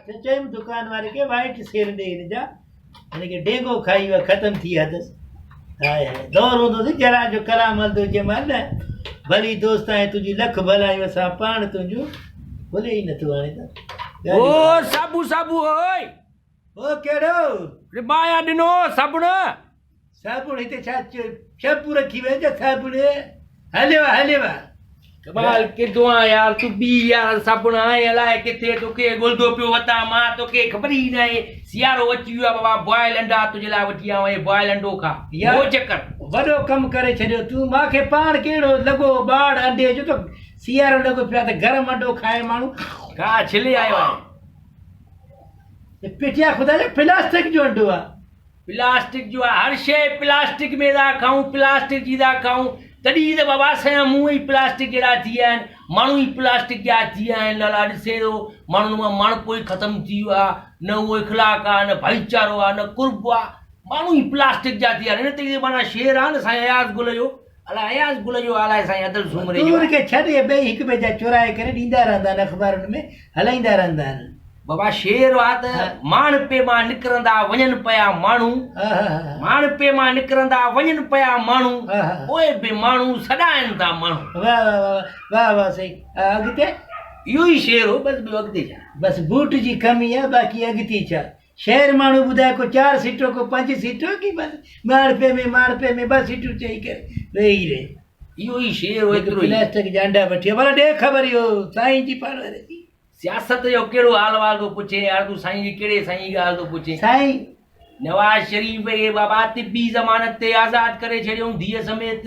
ته چيم دڪان واري کي وائيٽ سير ڏي هن جا، هن کي ڊينگو کائي ويو ختم ٿي ويا اٿس. هاء هاء دور هوندو سي جلال جو ڪلام هلندو جنهن مهل نه ڀلي دوست آهين تنهنجي لک ڀلايون اسان پاڻ تنهنجون ڀلي ئي نٿو هاڻي ته او صابو صابو اوئي. او ڪهڙو؟ ربايا ڏنو صابڻ. صابڻ هتي ڇا شيمپو رکي ويو ڇا صابڻ هليو آ هليو آ. ڪمال ڪندو آن يار تون بي يار صابڻ آهين الائي ڪٿي توکي ڳولندو پيو وتان مان توکي خبر ئي ناهي سيارو اچي ويو آ بابا بوائل انڊا تنهنجي لاء وٺي آيو آهيان بوائل انڊو کا يار موج ڪر. وڏو ڪم ڪري ڇڏيو تون مان کي پاڻ ڪهڙو لڳو ٻاڙ انڊي جو ته سيارو لڳو پيو آ ته گرم انڊو کائي ماڻهو. کا ڇلي آيو آهين. پٽيا خدا جو پلاسٽڪ جو انڊو آ. پلاسٽڪ جو آ هر شيء پلاسٽڪ ۾ ٿا کائون پلاسٽڪ جي ٿا کائون تڏهن ته بابا اسان جا منهن ئي پلاسٽڪ جهڙا ٿي ويا آهن ماڻهو ئي پلاسٽڪ جا ٿي ويا آهن لالا ڏسين ٿو ماڻهن مان ماڻهپو ئي ختم ٿي ويو آ نه اهو اخلاق آ نه ڀائيچارو آ نه قرب آ ماڻهو ئي پلاسٽڪ جا ٿي ويا آهن ان تي معنيٰ شعر آ نه سائين اياز گل جو الاء اياز گل جو آ الاء سائين ادل سومري جو تون آ. ان کي ڇڏ اهي ٻئي هڪ ٻئي جا چورائي ڪري ڏيندا رهندا آهن اخبارن ۾ هلائيندا رهندا آهن. بابا شعر آ ته ماڻهپي مان نڪرندا وڃن پيا ماڻهو ماڻهپي مان نڪرندا وڃن پيا ماڻهو پوء به ماڻهو سڏائن ٿا ماڻهو. واه واه واه واه واه سائين اڳتي. اهو ئي شعر هو بس ٻيو اڳتي ڇا. بس بوٽ جي ڪمي آ باقي اڳتي ڇا. شهر ماڻهو ٻڌائي ڪو چار سيٽون ڪو پنج سيٽون ڪي بس ماڻهپي ۾ ماڻهپي ۾ ٻه سيٽون چئي ڪري ويهي رهي. اهو ئي شعر هو ايترو ئي. پلاسٽڪ جا انڊا وٺي آ ڀلا ڏي خبر اهو سائين جي پاڻ واري جي. سياست جو ڪهڙو حال وال ٿو پڇين يار تون سائين جي ڪهڙي سائين جي ڳالهه ٿو پڇين. سائين. نواز شريف کي بابا طبي ضمانت تي آزاد ڪري ڇڏيائون ڌيء سميت.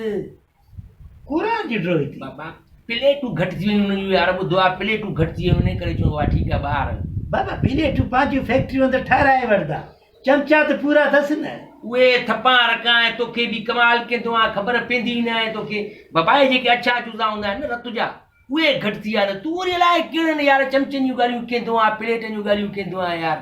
قرآن جي ڊوهي ٿي. بابا پليٽون گهٽ ٿي ويون انهن جون يار ٻڌو آ پليٽون گهٽ ٿي ويون انهي ڪري چيو بابا ٺيڪ آ ٻاهر هل. بابا پليٽون پنهنجون فيڪٽريون اندر ٺهرائي وٺندا چمچا ته پورا اٿس نه. اهي ٿپان رکان ۽ توکي به ڪمال ڪندو آ خبر پيندي ئي ناهي توکي بابا اهي جيڪي اڇا چوزا هوندا آهن نه رت جا اهي گهٽ ٿي ويا ته تون وري الائي ڪهڙن يار چمچن جون ڳالهيون ڪندو آن پليٽن جون ڳالهيون ڪندو آن يار.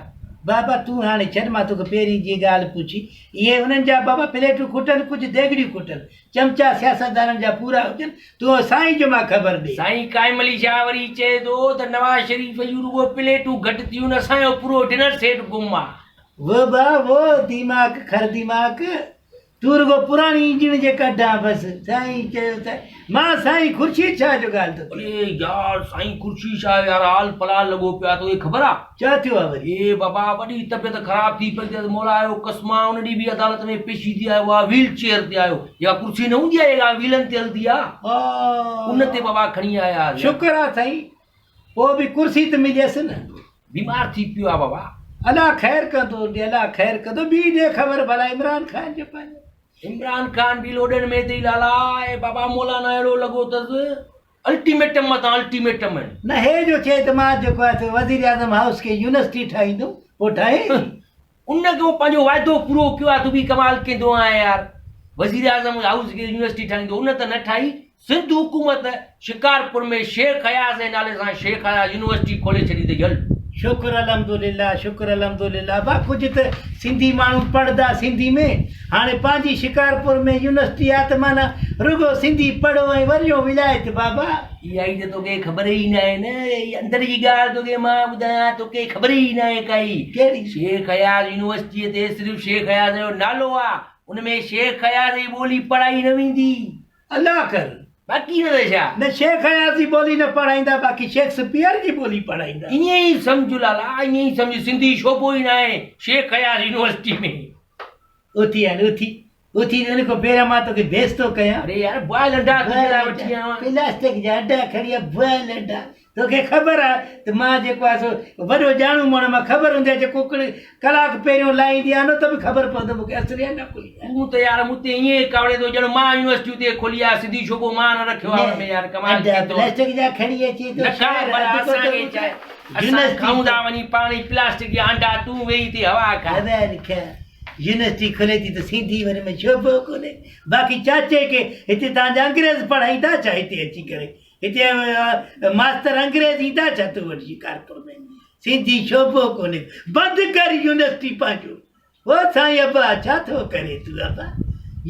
بابا تون هاڻي ڇڏ مان توکي پهرين جي ڳالهه پڇي اهي انهن جا بابا پليٽون کٽن ڪجهه ديڳڙيون کٽن چمچا سياستدانن جا پورا هجن تون سائين جو مان خبر ڏي. سائين قائم علي شاهه وري چئي ٿو ته نواز شريف جون رڳو پليٽون گهٽ ٿيون اسان جو پورو ڊنر سيٽ گم آ. وه با وه ديماڪ خر ديماڪ تون رڳو پراڻي انجڻ جي ڪڍ آن بس. سائين چيو ته مان سائين خورشيد شاهه جو ڳالهه ٿو ڪريان. اڙي يار سائين خورشيد شاهه يار حال پلال لڳو پيو آهي توکي خبر آ. ڇا ٿيو آ وري. اي بابا وڏي طبيعت خراب ٿي پئي اٿس مولا جو قسم آ ان ڏينهن به عدالت ۾ پيشي ٿي آيو آ ويل چيئر تي آيو جيڪا ڪرسي نه هوندي آ جيڪا ويلن تي هلندي آ ان تي بابا کڻي آيا. شڪر آ سائين پوء به ڪرسي ته مليس نه. بيمار ٿي پيو آ بابا. الله خير ڪندو ڏي الله خير ڪندو ٻي ڏي خبر ڀلا عمران خان جو پنهنجو. عمران خان به لوڏن ۾ اٿئي لالا اي بابا مولانا اهڙو لڳو اٿس الٽيميٽم مٿان الٽيميٽم آهن. نه هي جو چئي ته مان جيڪو آهي سو وزيراعظم هائوس کي يونيورسٽي ٺاهيندم پوء ٺاهي. ان کي پنهنجو واعدو پورو ڪيو آهي تون به ڪمال ڪندو آهين يار وزيراعظم هائوس کي يونيورسٽي ٺاهيندو ان ته نه ٺاهي سنڌ حڪومت شڪارپور ۾ شيخ اياز جي نالي سان شيخ اياز يونيورسٽي کولي ڇڏي اٿئي هل. شڪر الحمدلله شڪر الحمدلله با ڪجهه ته سنڌي ماڻهو پڙهندا سنڌي ۾ هاڻي پنهنجي شڪارپور ۾ يونيورسٽي آ ته معنيٰ رڳو سنڌي پڙهو ۽ وريو ولايت بابا. اها ئي ته توکي خبر ئي ناهي نه اندر جي ڳالهه توکي مان ٻڌايان توکي خبر ئي ناهي ڪائي. ڪهڙي؟ شيخ اياز يونيورسٽيء تي صرف شيخ اياز جو نالو آ ان ۾ شيخ اياز جي ٻولي پڙهائي نه ويندي. الله ڪر. باقي نه ته ڇا؟ نه شيخ اياز جي ٻولي نه پڙهائيندا باقي شيڪسپيئر جي ٻولي پڙهائيندا. ائين ئي سمجهه لالا ائين ئي سمجهه سنڌي شعبو ئي ناهي شيخ اياز يونيورسٽي ۾. اٿي هاڻي اٿي اٿي ان کان پهريان مان توکي بيس ٿو ڪيان. اڙي يار بوائل انڊا تنهنجي لاء وٺي آيو آهيان. پلاسٽڪ جا انڊا کڻي آ بوائل انڊا. توکي خبر آ ته مان جيڪو آ سو وڏو ڄاڻو ماڻهو مان خبر هوندي آ جي ڪوڪڙ ڪلاڪ پهريون لاهيندي آ نه ته به خبر پوندو مونکي اصلي آ نقلي آ. تون ته يار مون تي ائين ڪاوڙين ٿو ڄڻ مان يونيورسٽي اتي کولي آ سنڌي شعبو مان نه رکيو آ ان ۾ يار ڪمال انڊا ڪيئن ٿو. پلاسٽڪ جا کڻي اچي ٿو نه کاء شهر ڀلا اڌ اسان ڪوٽو کي مون ڇا کي اسان يونيورسٽي کائون ٿا وڃي پاڻ ئي پلاسٽڪ جا انڊا تون ويهي هتي هوا کاء. خبر کاء يونيورسٽي کلي ٿي ته سنڌي وري ۾ شعبو ڪونهي باقي چاچي کي هتي توهان جا انگريز پڙهائيندا ڇا هتي اچي ڪري هتي ماستر انگريز ايندا ڇا تو وٽ شڪارپور ۾ سنڌي شعبو ڪونهي بند ڪر يونيورسٽي پنهنجو او سائين ابا ڇا ٿو ڪرين تون ابا.